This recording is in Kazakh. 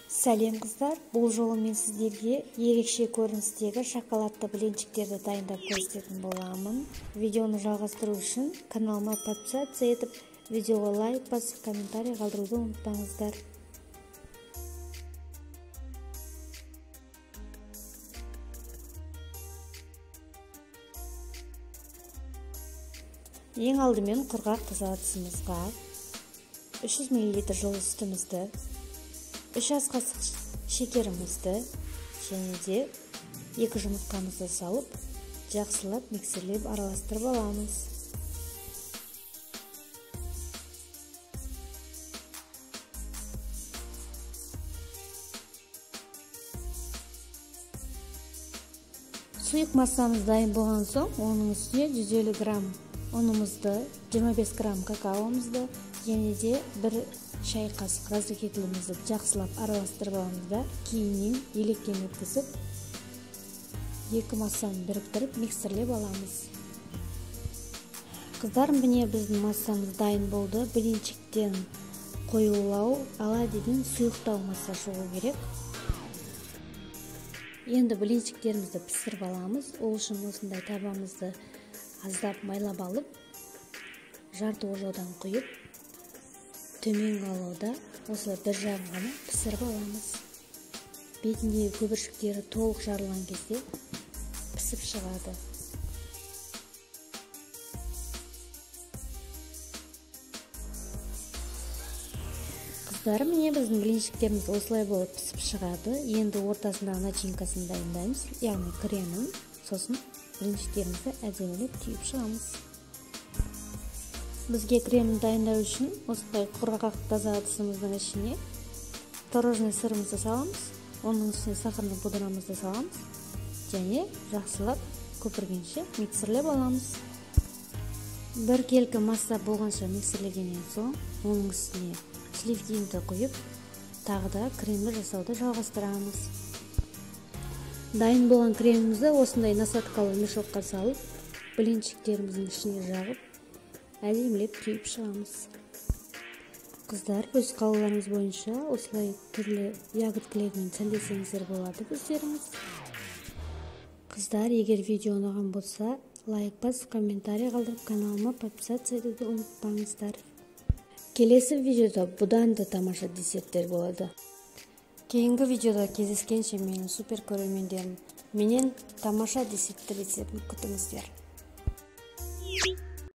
Сәлем қыздар, бұл жолы мен сіздерге ерекше көріністегі шоколадты блинчиктерді дайындап көрсететін боламын. Видеоны жалғастыру үшін каналыма подписаться етіп, видеоға лайк басып, комментарий қалдыруды ұмытпаңыздар. Ең алдымен құрғақ таза ыдысымызға 300 мл жылы сүтімізді, 3 ас қасық шекерімізді және де 2 жұмыртқамызды салып, жақсылап миксерлеп араластырып аламыз. Сұйық массамыз дайын болған соң, оның үстіне 150 грамм ұнымызды, 25 грамм какаомызды және де 1 шай қасық разрыхлителімізді жақсылап араластырып аламыз да, кейіннен електен өткізіп, екі массаны біріктіріп миксерлеп аламыз. Қыздар, міне біздің массамыз дайын болды. Блинчиктен қоюлау, оладьиден сұйықтау масса шығу керек. Енді блинчиктерімізді пісіріп аламыз. Ол үшін осындай табамызды аздап майлап алып, жарты ожаудан құйып, төменгі алауда осылай бір жағын ғана пісіріп аламыз. Бетіндегі көбіршіктері толық жарылған кезде пісіп шығады. Қыздар, міне біздің блинчиктеріміз осылай болып пісіп шығады. Енді ортасындағы начинкасын дайындаймыз, яғни кремін, сосын блинчиктерімізді әдемілеп түйіп шығамыз. Бізге кремін дайындау үшін осындай құрғақ таза ыдысымыздың ішіне творожный сырымызды саламыз, оның үстіне сахарный пудрамызды саламыз және жақсылап көпіргенше миксерлеп аламыз. Біркелкі масса болғанша миксерлегеннен соң, оның үстіне сливкиді құйып, тағы да кремді жасауды жалғастырамыз. Дайын болған кремімізді осындай насадкалы мешокқа салып, блинчиктеріміздің ішіне жағып, әдемілеп түйіп шығамыз. Қыздар, өз қалауларыңыз бойынша осылай түрлі ягодкілермен сәндесеңіздер болады өздеріңіз. Қыздар, егер видео ұнаған болса, лайк басып, комментарий қалдырып, каналыма подписаться етуді ұмытпаңыздар. Келесі видеода бұдан да тамаша десерттер болады. Кейінгі видеода кездескенше, менің супер көрермендерім, менен тамаша десерттер рецептін күтіңіздер.